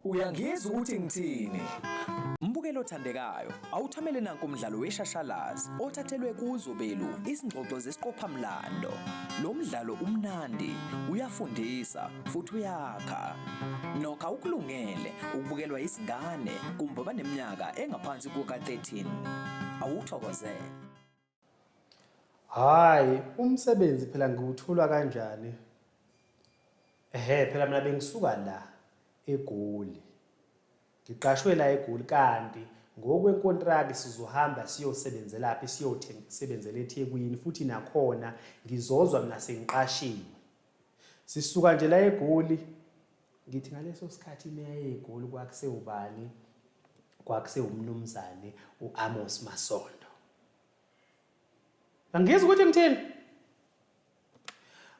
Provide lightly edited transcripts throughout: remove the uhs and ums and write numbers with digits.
Uyangizwa ukuthi ngithini? Mbukelo othandekayo, awuthamele nanku umdlalo weshashalazi othathelwe kuzo belu izingxoxo zesiqophamlando. Lo mdlalo umnandi, uyafundisa futhi uyakha. Nokho awukulungele ukubukelwa izingane kumbe abaneminyaka engaphansi kuka-13. Awuthokozele. Hhayi, umsebenzi phela ngiwuthola kanjani? Ehhe, phela mina bengisuka la eGoli. Ngiqashwe la eGoli kanti ngokwenkontraki sizohamba siyosebenzelaphi siyosebenzela eThekwini futhi nakhona ngizozwa mina sengiqashiwe. Sisuka nje la eGoli ngithi ngaleso sikhathi imeya yeGoli kwakusewubani? Kwakusewumnumzane u-Amos Masondo. Angizwa ukuthi ngithini.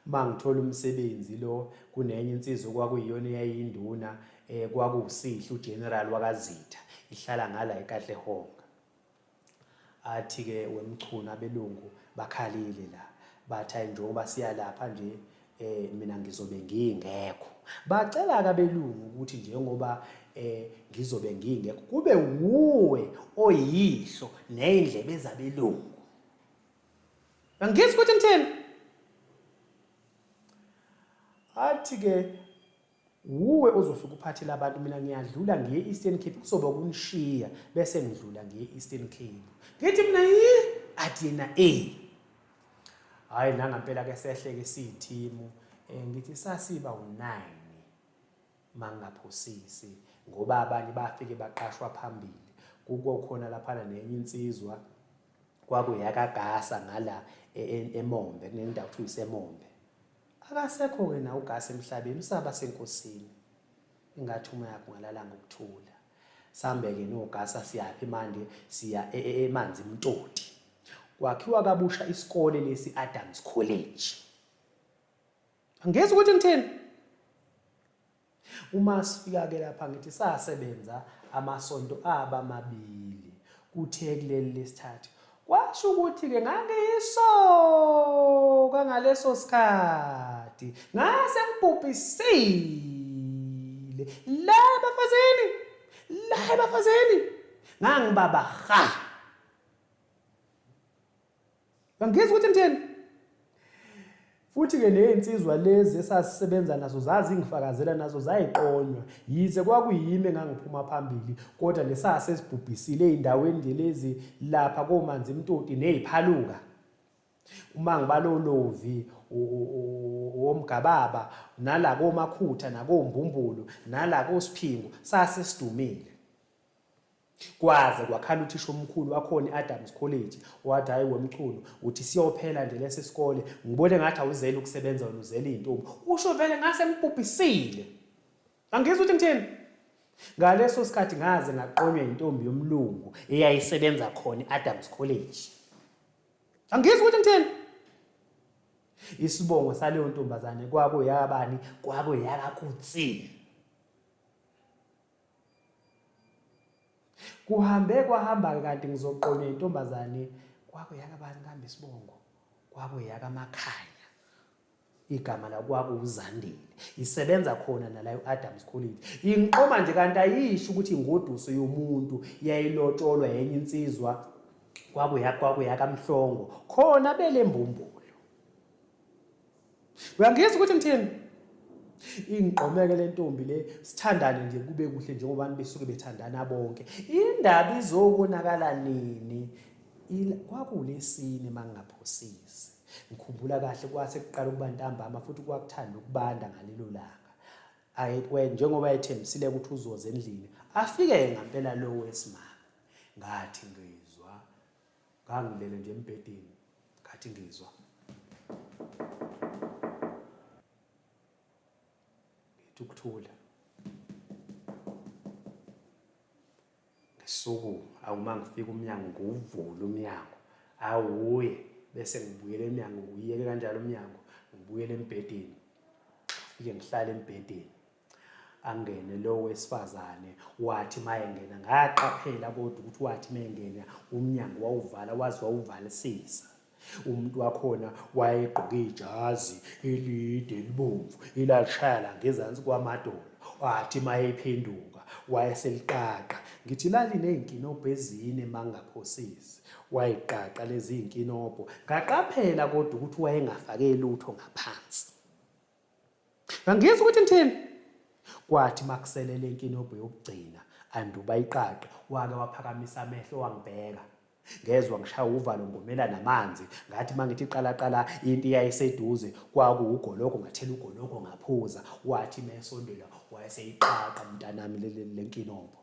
Mangithola umsebenzi lo kunenye insizwa okwakuyiyona eyayiyinduna eh kwakuwuSihle uGeneral wakaZitha ihlala ngala eKatlehong. Athi ke wemchunu abelungu bakhalile la bathi ayi njengoba siya lapha nje eh mina ngizobe ngingekho. Bacela ke abelungu ukuthi njengoba eh ngizobe ngingekho kube wuwe oyihlo nezindlebe zabelungu. Angizwa ukuthi ngithini. Athi ke wuwe ozofika uphathele abantu mina ngiyadlula ngiye Eastern Cape kuzoba kunishiya bese ngidlula ngiye Eastern Cape. Ngithi mina yi athi yena eh. Hayi nangampela ke sehleke siyithimu eh, ngithi sasiba u9 mangingaphosisi ngoba abanye bafike baqashwa phambili kuko khona laphana nenye insizwa kwakuyakagasa ngala e, e, eMombe kunendawo kuthiwa iseMombe akasekho-ke na ugasa emhlabeni usaba senkosini ingathi uma yakho ungalala ngokuthula sambe-ke nogasa siyaphi manje siya e, e, emanzi mtoti kwakhiwa kabusha isikole lesi Adams College angizwa ukuthi ngithini Uma sifika-ke lapha ngithi sasebenza amasonto aba mabili kuthe kuleli lesithathu kwasho ukuthi-ke ngangiyisoka ngaleso sikhathi ngase ngibhubhisile la ebafazini la ebafazini ngangibaba ha Angizwa ukuthi ngithini. Futhi-ke nezinsizwa lezi esasisebenza nazo zazingifakazela nazo zayiqonywa. Yize kwakuyimi engangiphuma phambili kodwa nesase sibhubhisile ezindaweni nje lezi lapha komanzi imtoti neziphaluka. Uma ngibalolovi womgababa nala komakhutha nakombumbulu nala kosiphingo sase sidumile. Kwaze kwakhala uthisha omkhulu wakhona i-Adams College wathi hhayi wemchunu uthi siyophela nje lesi sikole ngibone ngathi awuzeli ukusebenza wena uzele iy'ntombi usho vele ngase ngibhubhisile angizwa ukuthi ngithini ngaleso sikhathi ngaze ngaqonywa intombi yomlungu eyayisebenza khona i-Adams College angizwa ukuthi ngithini isibongo saleyo ntombazane kwakuyabani kwakuyakakutsini Kuhambe kwahamba-ke kanti ngizoqonywa intombazane kwakuyakabani kambe isibongo kwakuyakamakhanya igama la kwakuwuzandile isebenza khona nala u-Adams College ingiqoma nje kanti ayisho ukuthi ingoduso yomuntu yayilotsholwa yenye insizwa kwakuyakamhlongo khona belembumbulu Uyangizwa ukuthi ngithini? Ingqomeke le ntombi le sithandane nje kube kuhle njengoba abantu besuke bethandana bonke. Indaba izokonakala nini? Kwakulesine mangingaphosisi. Ngikhumbula kahle kwase kuqala ukuba ntambama futhi kwakuthanda ukubanda ngalelo langa. Ayi njengoba ethembisile ukuthi uzoza endlini, afike ngampela lo wesimame. Ngathi ngizwa Ngangilele nje embhedeni ngathi ngizwa ngithi ukuthula ngisukuma awuma ngifika umnyango ngiwuvula umnyango awuye bese ngibuyela emnyango ngiyeke kanjalo umnyango ngibuyele embhedeni ngifike ngihlale embhedeni angene lo wesifazane wathi mayengena ngaqaphela kodwa ukuthi wathi mayengena umnyango wawuvala waze wawuvalisisa umuntu wakhona wayegqoke ijazi elide elibomvu elalishaya la ngezansi kwamadolo wathi mayephenduka Wayeseliqaqa. Ngithi laliney'nkinobho ezine mangingaphosisi. Wayiqaqa lezi zinkinobho. Ngaqaphela kodwa ukuthi wayengafake lutho ngaphansi. Ngangizwa ukuthi ngithini. Kwathi makusele le nkinobho yokugcina anduba iqaqe wake waphakamisa amehlo wangibheka. Ngezwa ngishaya uvalo ngomela namanzi ngathi mangithi qala qala into iyayiseduze kwakuwugoloko ngathela ugoloko ngaphuza wathi mesondela wayeseyiqaqa mntanami le nkinobho.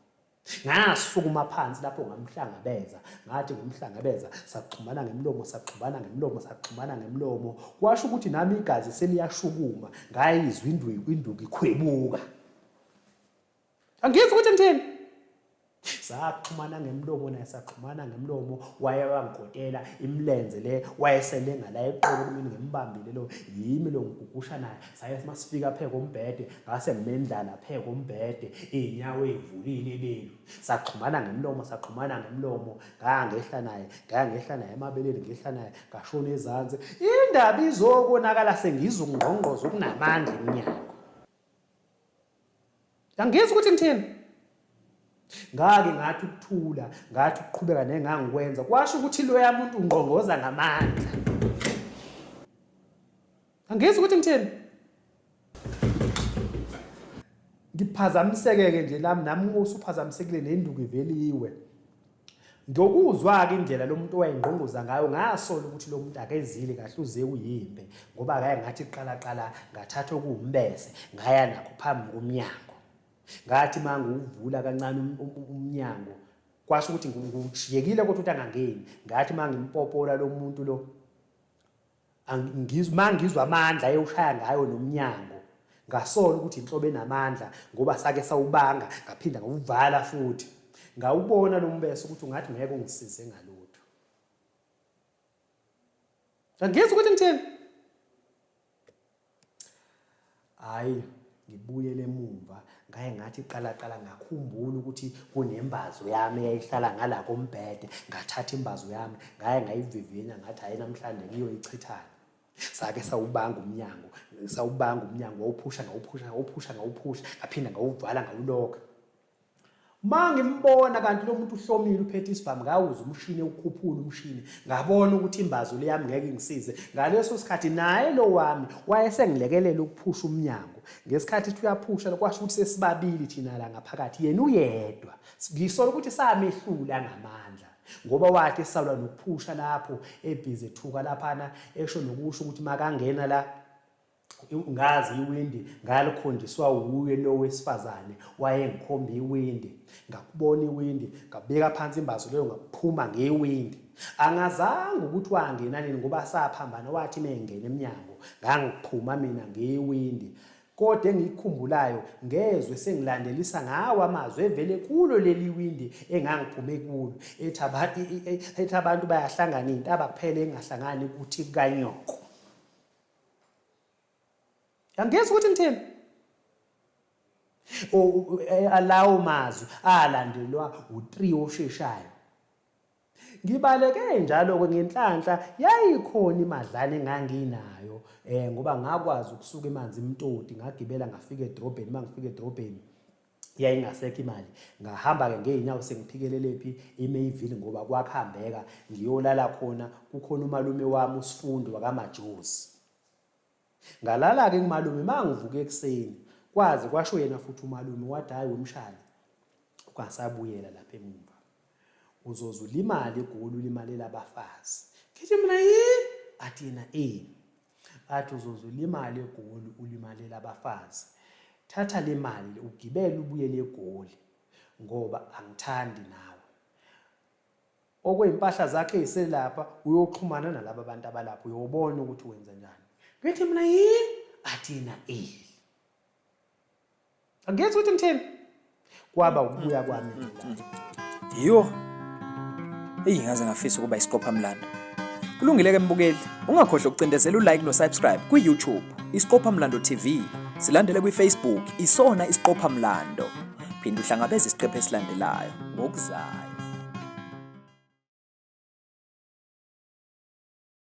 Ngasukuma phansi lapho ngamhlangabeza ngathi ngimhlangabeza saxhumana ngemlomo saxhumana ngemlomo saxhumana ngemlomo kwasho ukuthi nami igazi seliyashukuma ngayizwa induku induku ikhwebuka angizwa ukuthi ngithini saxhumana ngemlomo naye saxhumana ngemlomo waye wangigotela imilenze le wayeselenga la eqolo kumina ngimbambile lo yimi lo ngigugusha naye saye masifika phe kombhede ngase ngimendlala phe kombhede iy'nyawo ey'vulile ebelu saxhumana ngemlomo saxhumana ngemlomo ngangehla naye ngangehla naye emabeleni ngehla naye ngashona ezansi indaba izokonakala sengizwa ukungqongqoza okunamandla emnyango angizwa ukuthi ngithini ngake ngathi ukuthula ngathi ukuqhubeka nengangikwenza kwasho ukuthi loya muntu ungqongqoza ngamandla Angizwa ukuthi ngithini. Ngiphazamiseke-ke nje lami nami usuphazamisekile nenduku ivele iwe. Ngokuzwa-ke indlela lo muntu owayengqongqoza ngayo ngasola ukuthi lo muntu akezile kahle uze uyimpe ngoba akaye ngathi qala qala ngathatha okuwumbese ngaya nakho phambi komnyango. Ngathi uma ngiwuvula kancane um, um, um, umnyango kwasho ukuthi ngijiyekile kodwa ukuthi angangeni. Ngathi uma ngimpopola lo muntu lo Angizwa mangizwa amandla ayewushaya ngayo nomnyango ngasola ukuthi inhlobo enamandla ngoba sake sawubanga ngaphinda ngawuvala futhi ngawubona lo mbese ukuthi ungathi ngeke ungisize ngalutho. Angizwa ukuthi ngithini. Hhayi ngibuyele emumva ngaye ngathi qala qala ngakhumbula ukuthi kunembazo yami eyayihlala ngala kombhede ngathatha imbazo yami ngaye ngayivivinya ngathi hhayi namhlanje ngiyoyichithana sake sawubanga umnyango sawubanga umnyango wawuphusha ngawuphusha ngawuphusha ngawuphusha ngaphinda ngawuvala ngawulokha Uma ngimbona kanti lo muntu uhlomile uphethe isibhamu ngawuza umshini ukhuphula umshini ngabona ukuthi imbazo le yami ngeke ingisize ngaleso sikhathi naye lo wami wayesengilekelela ukuphusha umnyango ngesikhathi ethi uyaphusha kwasho ukuthi sesibabili thina la ngaphakathi yena uyedwa ngisola ukuthi samehlula ngamandla ngoba wathi esalwa nokuphusha lapho ebhizi ethuka laphana esho nokusho ukuthi makangena la ngazi iwindi ngalikhonjiswa wuye lo wesifazane wayengikhomba iwindi ngakubona iwindi ngabeka phansi imbazo leyo ngaphuma ngewindi angazange ukuthi wangena nini ngoba saphambana wathi mengena emnyango ngangiphuma mina ngewindi kodwa engikukhumbulayo ngezwe sengilandelisa ngawo amazwi evele kulo leli windi engangiphume kulo ethi abantu bayahlangana iy'ntaba kuphela engahlangani ukuthi kukanyoko Angizwa ukuthi ngithini. Alawo mazwi alandelwa u3 osheshayo. Ngibaleke njalo-ke ngenhlanhla yayikhona imadlana enganginayo eh ngoba ngakwazi ukusuka emanzi imtoti ngagibela ngafika edrobheni mangifika edrobheni yayingasekho imali ngahamba-ke ngey'nyawo sengiphikelele phi iMayville ngoba kwakuhambeka ngiyolala khona kukhona umalume wami uSifundo wakamajozi ngalala-ke kumalume uma ngivuka ekuseni kwaze kwasho yena futhi umalume wathi hhayi wemshana ungasabuyela lapha emumva uzoze ulimale egoli ulimalela abafazi ngithi mina yi athi yena eh athi uzoze ulimale egoli ulimalela abafazi thatha le mali ugibele ubuyele egoli ngoba angithandi nawe okweyimpahla zakhe eziselapha uyoxhumana nalaba bantu abalapha uyobona ukuthi wenza njani ngithi mina yi athi yena eh Angithi ukuthi ngithini? Kwaba ukubuya kwami la. Yho. Eyi ngaze ngafisa ukuba isiqophamlando. Kulungile ke mbukeli, ungakhohlwa ukucindezela ulike no subscribe kwi-YouTube Isiqophamlando TV. Silandele kwi-Facebook Isona Isiqophamlando. Phinda uhlangabeze isiqephu esilandelayo ngokuzayo.